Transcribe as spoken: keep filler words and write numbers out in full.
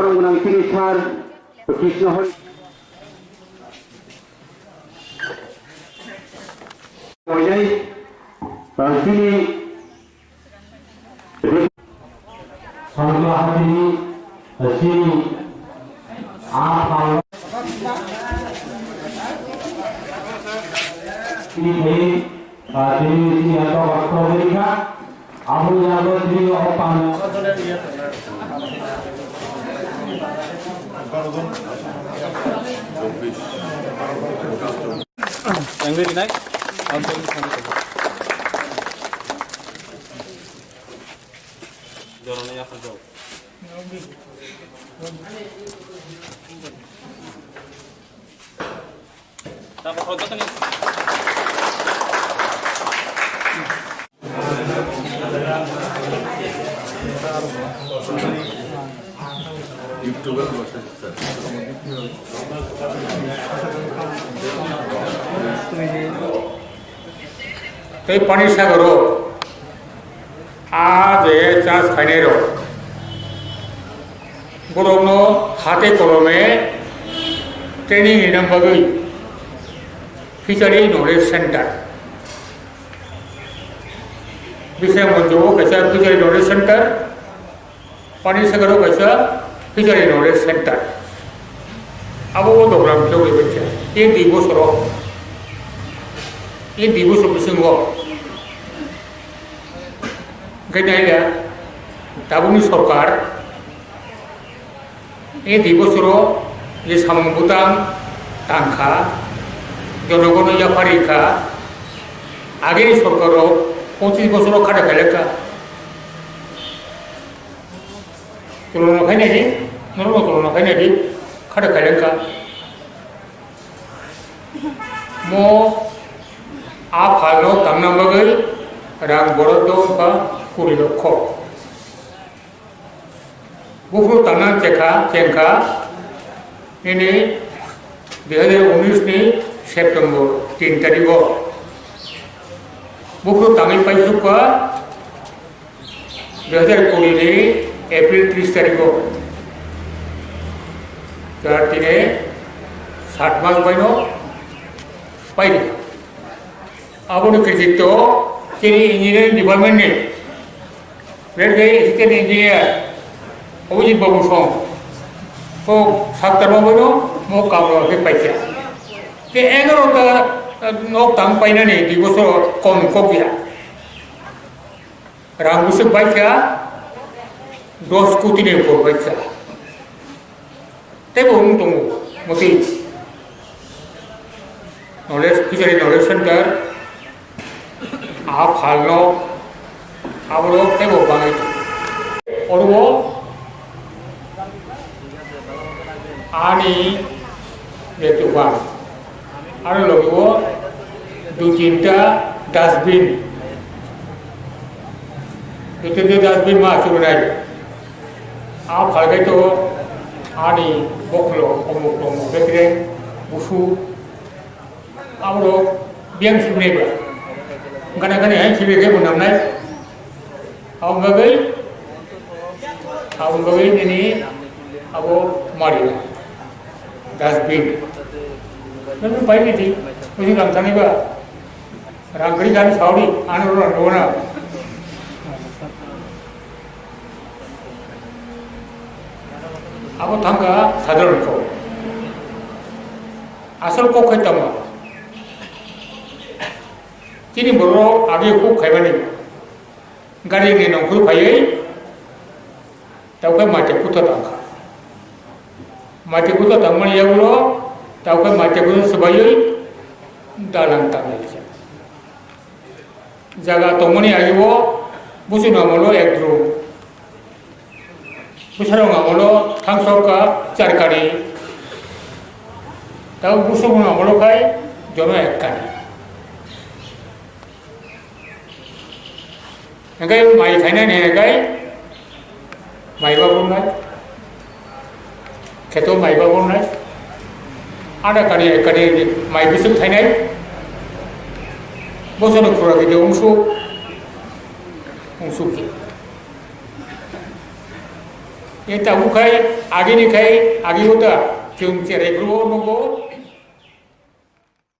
Ang tini sar Krishna Hori. Koinai, ah, tini Sarla hatini, ah, tini, ah, tini, ah, tini, tini, ah, to, to, to, Aboni yago tini o pan. Tei Pani Sagaro a je charge khainai rok. Borokno hate kolome training rina bagwi Fishery Knowledge Center. Biswanath Manjao kaisa Fishery Knowledge Center, Pani Sagaro kaisa Fishery Knowledge Center. Abo o dogram khe bai kha. E dui bosoro, e dui bosor bisingo hwnkhe naila tabukni sorkar E dui bosoro je samung bwtang tangkha, jonogono yaphar rikha, agini sorkar rok pochis bosoro khada khailekha. Tolono khainai di, norokno tolono khainai di, khada khailekha. Mo a phalno tangna bagwi rang borok do wngkha kuri lokho. Buphuru tangna chekha, chengkha, nini dui hazar unis ni September tin tarikh o. Buphuru tangwi paisukha dui hazar kuri ni April tris tarikh o. Jar tine sat mas baino paidi. Aboni krititto chini engineering department ni, red gai assistant engineer, Abhijit Babu song, ko saktar babu no mo kamro he paisa. Te egaroh ta, eh, nok tang painani dui bosor kom kokya. Rang bwswk baikha dos koti ni upor baikha. Teibo wng tongo, motwi. Knowledge, Fishery Knowledge Center, a phalno, aborok teibo bangwi tongo. Oro ani je dogan, aro logi o dui tinta dustbin, dui tinta dustbin ma achuk nai. A phalkai to ani bokolo omuk tomuk bekreng busu. Abo biyang sibri ba. Gana gani hai sibri ke bunam nai. Abo bagai, abo bagai nini abo mari na. Dustbin. Nang pai ni di, uji lang tani ba. Rang kri kan sauri, anu ro ro na. Abo thangkha sadharan kok. Asol kok khai tamo. Chini borok age kok khaimani. Gari ni nongkhor phaiwi, taukhai mate kuto tangkha. Mate kuto tangmani yagulo, taukhai mate kuto swbaiwi, dalan tanglai kha. Jaga tongmani agibo, busu namolo ek drum. Bwsarok amolo thangsok ka char kani. Tabo bwswk amolo khai jono ek kani. Hingke mai khainani hingke mai babonai. Kheto mai babonai. Ada kani ek kani mai bwswk thainai. Bosonok pura khe ungsuk. Ungsuk khe. E tabuk khai, agini khai, agi o ta, chwng cherai phuru o nugo,